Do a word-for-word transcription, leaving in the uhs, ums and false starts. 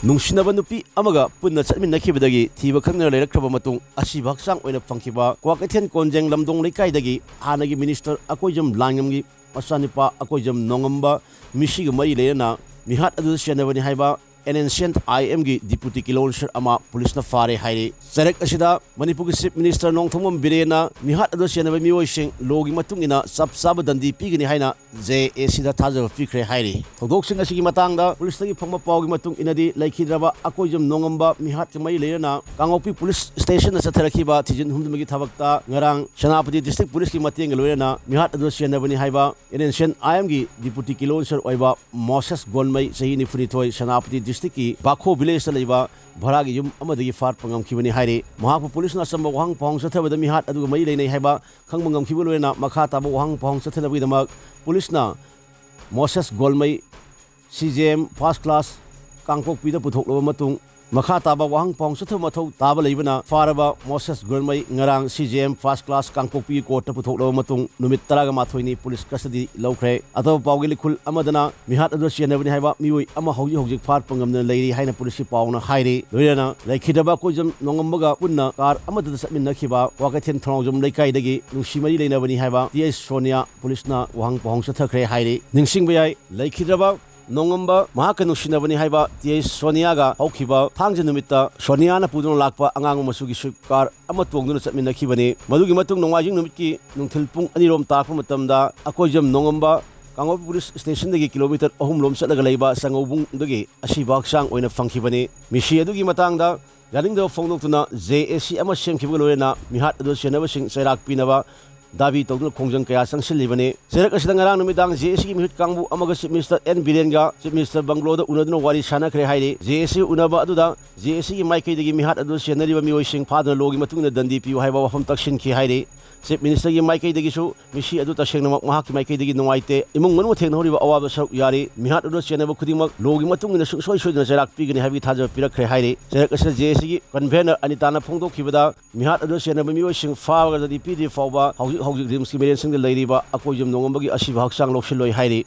ꯅꯨꯡꯁꯤꯅꯕ ꯅꯨꯄꯤ ꯑꯃꯒ ꯄꯨꯟꯅ ꯆꯠꯃꯤꯟꯅꯈꯤꯕꯗꯒꯤ ꯊꯤꯕ ꯈꯪꯗꯅ ꯂꯩꯔꯛꯈ꯭ꯔꯕ ꯃꯇꯨꯡ, ꯑꯁꯤꯕ ꯍꯛꯆꯥꯡ ꯑꯣꯏꯅ ꯐꯪꯈꯤꯕ ꯀ꯭ꯋꯥꯀꯩꯊꯦꯜ ꯀꯣꯟꯖꯦꯡ ꯂꯝꯗꯣꯡ ꯂꯩꯀꯥꯏꯗꯒꯤ ꯍꯥꯟꯅꯒꯤ ꯃꯤꯅꯤꯁꯇꯔ ꯑꯀꯣꯏꯖꯝ ꯂꯥꯏꯉꯝꯒꯤ ꯃꯆꯥꯅꯨꯄꯥ ꯑꯀꯣꯏꯖꯝ ꯅꯣꯡꯉꯝꯕ ꯃꯤꯁꯤꯒ ꯃꯔꯤ ꯂꯩꯅꯅ ꯃꯤꯍꯥꯠ ꯑꯗꯨꯗ ꯆꯦꯟꯅꯕꯅꯤ ꯍꯥꯏꯕ ꯑꯦꯟ ꯑꯦꯟꯁꯤꯌꯦꯟꯠ ꯑꯥꯏ ꯑꯦꯝꯒꯤ ꯗꯤꯄꯨꯇꯤ ꯀꯤꯂꯣꯟꯁꯔ ꯑꯃ ꯄꯨꯂꯤꯁꯅ ꯐꯥꯔꯦ ꯍꯥꯏꯔꯤ꯫ ꯆꯔꯛ ꯑꯁꯤꯗ ꯃꯅꯤꯄꯨꯔꯒꯤ ꯆꯤꯐ ꯃꯤꯅꯤꯁꯇꯔ ꯅꯣꯡꯊꯣꯝꯕꯝ ꯕꯤꯔꯦꯟꯅ ꯃꯤꯍꯥꯠ ꯑꯗꯨꯗ ꯆꯦꯟꯅꯕ ꯃꯤꯑꯣꯏꯁꯤꯡ ꯂꯣꯒꯤ ꯃꯇꯨꯡ ꯏꯟꯅ ꯆꯞ ꯆꯥꯕ ꯗꯟꯗꯤ ꯄꯤꯒꯅꯤ ꯍꯥꯏꯅ ꯖꯦ ꯑꯦ ꯁꯤꯗ ꯊꯥꯖꯕ ꯄꯤꯈ꯭ꯔꯦ ꯍꯥꯏꯔꯤ꯫ ꯊꯧꯗꯣꯛꯁꯤꯡ ꯑꯁꯤꯒꯤ ꯃꯇꯥꯡꯗ ꯄꯨꯂꯤꯁꯇꯒꯤ ꯐꯪꯕ ꯄꯥꯎꯒꯤ ꯃꯇꯨꯡ ꯏꯟꯅꯗꯤ, ꯂꯩꯈꯤꯗ꯭ꯔꯕ ꯑꯀꯣꯏꯖꯝ ꯅꯣꯡꯉꯝꯕ ꯃꯤꯍꯥꯠꯀ ꯃꯔꯤ ꯂꯩꯅꯅ ꯀꯥꯡꯄꯣꯛꯄꯤ ꯄꯨꯂꯤꯁ ꯁ꯭ꯇꯦꯁꯟꯗ ꯆꯠꯊꯔꯛꯈꯤꯕ ꯊꯤꯖꯤꯟ ꯍꯨꯝꯖꯤꯟꯕꯒꯤ ꯊꯕꯛꯇ ꯉꯔꯥꯡ ꯁꯦꯅꯥꯄꯇꯤ ꯗꯤꯁꯇ꯭ꯔꯤꯛ ꯄꯨꯂꯤꯁꯀꯤ ꯃꯇꯦꯡꯒ ꯂꯣꯏꯅꯅ ꯃꯤꯍꯥꯠ ꯑꯗꯨ ꯆꯦꯟꯅꯕꯅꯤ ꯍꯥꯏꯕ ꯑꯦꯟ ꯑꯦꯟꯁꯤꯌꯦꯟꯠ ꯑꯥꯏ ꯑꯦꯝꯒꯤ ꯗꯤꯄꯨꯇꯤ ꯀꯤꯂꯣꯟꯁꯔ ꯑꯣꯏꯕ ꯃꯣꯁꯦꯁ ꯒꯣꯟꯃꯩ, ꯆꯍꯤ ꯅꯤꯐꯨꯅꯤꯊꯣꯏ, ꯁꯦꯅꯥꯄꯇꯤ ꯗꯤꯁꯇ꯭ꯔꯤꯛꯀꯤ ꯕꯥꯈꯣ ꯚꯤꯂꯦꯖꯇ ꯂꯩꯕ ꯚꯔꯥꯒꯤ ꯌꯨꯝ ꯑꯃꯗꯒꯤ ꯐꯥꯔꯛꯄ ꯉꯝꯈꯤꯕꯅꯤ ꯍꯥꯏꯔꯤ꯫ ꯃꯍꯥꯛꯄꯨ ꯄꯨꯂꯤꯁꯅ ꯑꯆꯝꯕ ꯋꯥꯍꯪ ꯄꯥꯎꯍꯪ ꯆꯠꯊꯕꯗ ꯃꯤꯍꯥꯠ ꯑꯗꯨꯒ ꯃꯔꯤ ꯂꯩꯅꯩ ꯍꯥꯏꯕ ꯈꯪꯕ ꯉꯝꯈꯤꯕ ꯂꯣꯏꯅꯅ ꯃꯈꯥ ꯇꯥꯕ ꯋꯥꯍꯪ ꯄꯥꯎꯍꯪ ꯆꯠꯊꯅꯕꯒꯤꯗꯃꯛ ꯄꯨꯂꯤꯁꯅ ꯃꯣꯁꯦꯁ ꯒꯣꯜꯃꯩ, ꯁꯤ ꯖꯦ ꯑꯦꯝ ꯐꯥꯔꯁ ꯀ꯭ꯂꯥꯁ, ꯀꯥꯡꯄꯣꯛꯄꯤꯗ ꯄꯨꯊꯣꯛꯂꯕ ꯃꯇꯨꯡ, ꯃꯈꯥ ꯇꯥꯕ ꯋꯥꯍꯪ ꯄꯥꯎꯍꯪ ꯆꯠꯊꯕ ꯃꯊꯧ ꯇꯥꯕ ꯂꯩꯕꯅ ꯐꯥꯔꯕ ꯃꯣꯁꯦꯁ ꯒꯣꯜꯃꯩ ꯉꯔꯥꯡ ꯁꯤ ꯖꯦ ꯑꯦꯝ ꯐꯥꯔꯁ ꯀ꯭ꯂꯥꯁ ꯀꯥꯡꯄꯣꯛꯄꯤꯒꯤ ꯀꯣꯔꯠꯇ ꯄꯨꯊꯣꯛꯂꯕ ꯃꯇꯨꯡ ꯅꯨꯃꯤꯠ ꯇꯔꯥꯃꯥꯊꯣꯏꯅꯤ ꯄꯨꯂꯤꯁ ꯀꯁꯇꯗꯤ ꯂꯧꯈ꯭ꯔꯦ꯫ ꯑꯇꯣꯞꯄ ꯄꯥꯎꯒꯤ ꯂꯤꯈꯨꯜ ꯑꯃꯗꯅ ꯃꯤꯍꯥꯠ ꯑꯗꯨꯗ ꯆꯦꯟꯅꯕꯅꯤ ꯍꯥꯏꯕ ꯃꯤꯑꯣꯏ ꯑꯃ ꯍꯧꯖꯤꯛ ꯍꯧꯖꯤꯛ ꯐꯥꯔꯛꯄ ꯉꯝꯗꯅ ꯂꯩꯔꯤ ꯍꯥꯏꯅ ꯄꯨꯂꯤꯁꯀꯤ ꯄꯥꯎꯅ ꯍꯥꯏꯔꯤ꯫ ꯂꯣꯏꯅꯅ ꯂꯩꯈꯤꯗ꯭ꯔꯕ ꯀꯣꯏꯖꯝ ꯅꯣꯡꯉꯝꯕꯒ ꯄꯨꯟꯅ ꯀꯥꯔ ꯑꯃꯗꯗ ꯆꯠꯃꯤꯟꯅꯈꯤꯕ ꯀ꯭ꯋꯥꯀꯩꯊꯦꯜ ꯊꯣꯡꯅꯥꯎꯖꯝ ꯂꯩꯀꯥꯏꯗꯒꯤ ꯅꯨꯡꯁꯤ ꯃꯔꯤ ꯂꯩꯅꯕꯅꯤ ꯍꯥꯏꯕ ꯇꯤ ꯑꯩꯆ ꯁꯣꯅꯤꯌꯥ ꯄꯨꯂꯤꯁꯅ ꯋꯥꯍꯪ ꯄꯥꯎꯍꯪ ꯆꯠꯊꯈ꯭ꯔꯦ ꯍꯥꯏꯔꯤ꯫ ꯅꯤꯡꯁꯤꯡꯕ ꯌꯥꯏ, ꯂꯩꯈꯤꯗ꯭ꯔꯕ ꯅꯣꯡꯉꯝꯕ ꯃꯍꯥꯛꯀ ꯅꯨꯡꯁꯤꯅꯕꯅꯤ ꯍꯥꯏꯕ ꯇꯤ ꯑꯩꯆ ꯁꯣꯅꯤꯌꯥꯒ ꯍꯧꯈꯤꯕ ꯊꯥꯡꯖ ꯅꯨꯃꯤꯠꯇ ꯁꯣꯅꯤꯌꯥꯅ ꯄꯨꯗꯨꯅ ꯂꯥꯛꯄ ꯑꯉꯥꯡꯕ ꯃꯆꯨꯒꯤ ꯁ꯭ꯋꯤꯐ ꯀꯥꯔ ꯑꯃ ꯇꯣꯡꯗꯨꯅ ꯆꯠꯃꯤꯟꯅꯈꯤꯕꯅꯤ꯫ ꯃꯗꯨꯒꯤ ꯃꯇꯨꯡ ꯅꯣꯡꯃꯥꯏꯖꯤꯡ ꯅꯨꯃꯤꯠꯀꯤ ꯅꯨꯡꯊꯤꯜ ꯄꯨꯡ ꯑꯅꯤꯔꯣꯝ ꯇꯥꯔꯛꯄ ꯃꯇꯝꯗ ꯑꯀꯣꯏꯖꯝ ꯅꯣꯡꯉꯝꯕ ꯀꯥꯡꯄꯣꯛꯄꯤ ꯄꯨꯂꯤꯁ ꯁ꯭ꯇꯦꯁꯟꯗꯒꯤ ꯀꯤꯂꯣꯃꯤꯇꯔ ꯑꯍꯨꯝ ꯂꯣꯝ ꯆꯠꯂꯒ ꯂꯩꯕ ꯁꯪꯒꯧꯕꯨꯡꯗꯒꯤ ꯑꯁꯤꯕ ꯍꯛꯆꯥꯡ ꯑꯣꯏꯅ ꯐꯪꯈꯤꯕꯅꯤ꯫ ꯃꯤꯁꯤ ꯑꯗꯨꯒꯤ ꯃꯇꯥꯡꯗ ꯌꯥꯅꯤꯡꯗꯕ ꯐꯣꯡꯗꯣꯛꯇꯨꯅ ꯖꯦ ꯑꯦ ꯁꯤ ꯑꯃ ꯁꯦꯝꯈꯤꯕꯒ ꯂꯣꯏꯅꯅ ꯃꯤꯍꯥꯠ ꯑꯗꯨ ꯆꯦꯟꯅꯕꯁꯤꯡ ꯆꯩꯔꯥꯛ ꯄꯤꯅꯕ ꯗꯥꯕꯤ ꯇꯧꯗꯨꯅ ꯈꯣꯡꯖꯪ ꯀꯌꯥ ꯆꯪꯁꯤꯜꯂꯤꯕꯅꯤ꯫ ꯆꯩꯔꯛ ꯑꯁꯤꯗ ꯉꯔꯥꯡ ꯅꯨꯃꯤꯗꯥꯡ ꯖꯦ ꯑꯦ ꯁꯤꯒꯤ ꯃꯤꯍꯨꯠ ꯀꯥꯡꯕꯨ ꯑꯃꯒ ꯆꯤꯐ ꯃꯤꯅꯤꯁꯇꯔ ꯑꯦꯟ ꯕꯤꯔꯦꯟꯒ ꯆꯤꯐ ꯃꯤꯅꯤꯁꯇꯔ ꯕꯪꯒ꯭ꯂꯣꯗ ꯎꯅꯗꯨꯅ ꯋꯥꯔꯤ ꯁꯥꯟꯅꯈ꯭ꯔꯦ ꯍꯥꯏꯔꯤ꯫ ꯖꯦ ꯑꯦ ꯁꯤꯒꯤ ꯎꯅꯕ ꯑꯗꯨꯗ ꯖꯦ ꯑꯦ ꯁꯤꯒꯤ ꯃꯥꯏꯀꯩꯗꯒꯤ ꯃꯤꯍꯥꯠ ꯑꯗꯨ ꯆꯦꯟꯅꯔꯤꯕ ꯃꯤꯑꯣꯏꯁꯤꯡ ꯐꯥꯗꯨꯅ ꯂꯣꯒꯤ ꯃꯇꯨꯡ ꯏꯟꯅ ꯗꯟꯗꯤ ꯄꯤꯌꯨ ꯍꯥꯏꯕ ꯋꯥꯐꯝ ꯇꯛꯁꯤꯟꯈꯤ ꯍꯥꯏꯔꯤ꯫ ꯆꯤꯐ ꯃꯤꯅꯤꯁꯇꯔꯒꯤ ꯃꯥꯏꯀꯩꯗꯒꯤꯁꯨ ꯃꯤꯁꯤ ꯑꯗꯨ ꯇꯁꯦꯡꯅꯃꯛ ꯃꯍꯥꯛꯀꯤ ꯃꯥꯏꯀꯩꯗꯒꯤ ꯅꯨꯡꯉꯥꯏꯇꯦ, ꯏꯃꯨꯡ ꯃꯅꯨꯡ ꯊꯦꯡꯅꯍꯧꯔꯤꯕ ꯑꯋꯥꯕ ꯁꯔꯨꯛ ꯌꯥꯔꯤ, ꯃꯤꯍꯥꯠ ꯑꯗꯨꯗ ꯆꯦꯟꯅꯕ ꯈꯨꯗꯤꯡꯃꯛ ꯂꯣꯒꯤ ꯃꯇꯨꯡ ꯏꯟꯅ ꯁꯨꯡꯁꯣꯏ ꯁꯣꯏꯗꯅ ꯆꯩꯔꯥꯛ ꯄꯤꯒꯅꯤ ꯍꯥꯏꯕꯒꯤ ꯊꯥꯖꯕ ꯄꯤꯔꯛꯈ꯭ꯔꯦ ꯍꯥꯏꯔꯤ꯫ ꯆꯩꯔꯛ ꯑꯁꯤꯗ ꯖꯦ ꯑꯦ ꯁꯤꯒꯤ ꯀꯟꯚꯦꯅꯔ ꯑꯅꯤꯇꯥꯅ ꯐꯣꯡꯗꯣꯛꯈꯤꯕꯗ, ꯃꯤꯍꯥꯠ ꯑꯗꯨꯗ ꯆꯦꯟꯅꯕ ꯃꯤꯑꯣꯏꯁꯤꯡ ꯐꯥꯕꯒꯗꯤ ꯄꯤꯗ꯭ꯔꯤ ꯐꯥꯎꯕ ꯍꯧꯖꯤꯛ ꯍꯧꯖꯤꯛ ꯔꯤꯝꯁꯀꯤ ꯃꯤꯔꯦꯟꯁꯤꯡꯗ ꯂꯩꯔꯤꯕ ꯑꯀꯣꯏꯖꯝ ꯅꯣꯡꯉꯝꯕꯒꯤ ꯑꯁꯤꯕ ꯍꯛꯆꯥꯡ ꯂꯧꯁꯤꯜꯂꯣꯏ ꯍꯥꯏꯔꯤ꯫